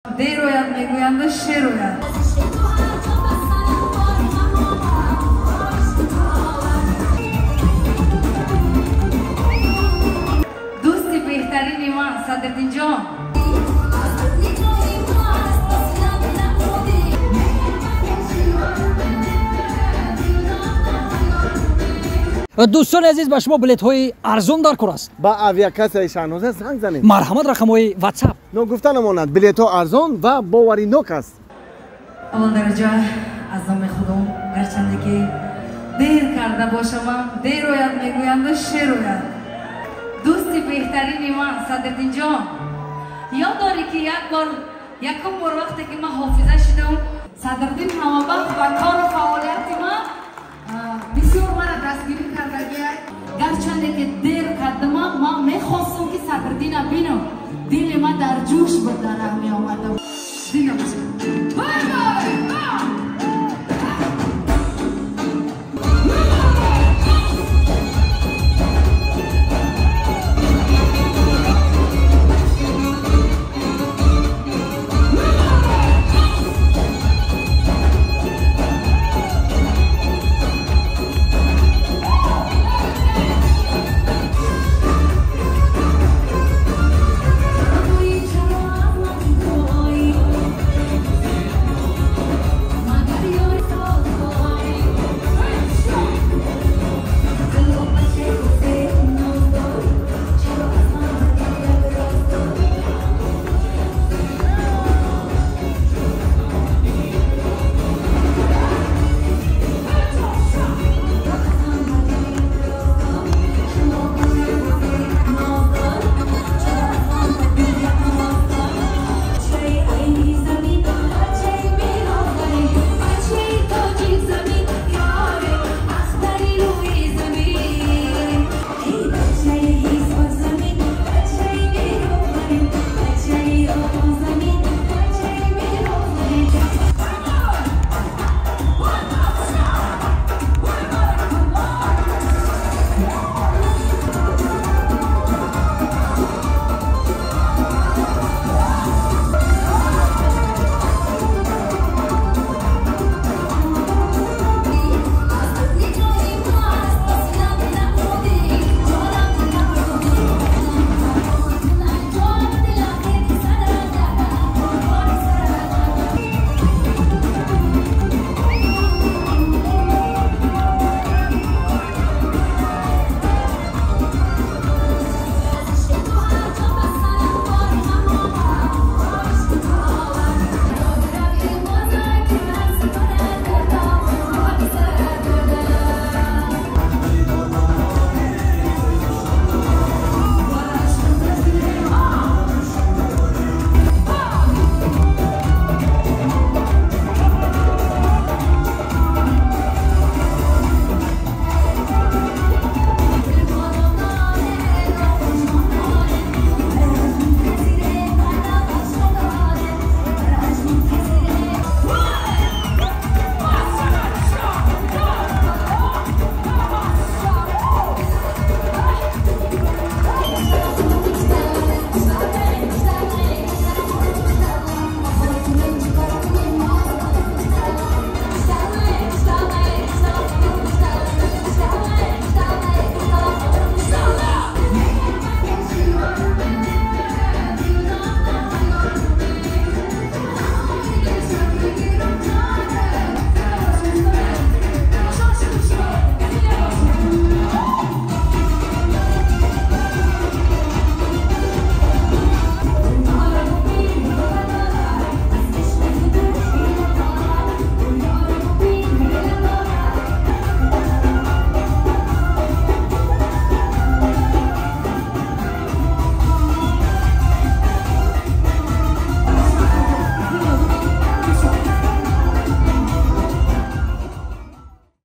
Дер ояд мегӯянду шер ояд. Дӯсти беҳтарини ман Садриддинҷон. Дӯстони азиз, ба шумо билетҳои арзон дар кор аст? Ба авиакассаи Шаҳноза занг занед. Марҳамат, рақамҳои Ватсап. Ногуфта намонад, билетҳо арзон ва боваринок аст. Аввал дараҷа аз номи худом, гарчанде ки дер карда бошамам, дер ояд мегӯянду шер ояд. Дӯсти беҳтарини ман Садриддинҷон, ёд дорӣ, ки як бор, якум бор вақте ки ман ҳофиза шудам, Садриддин ҳамавақт ба кору фаъолияти ман бисёр мара дастгирӣ кардагиай. Гарчанде ки дер кардамам, ман мехостам, ки Садриддина бинам. Дили ман дар ҷӯш буд, дар раҳ меомадам.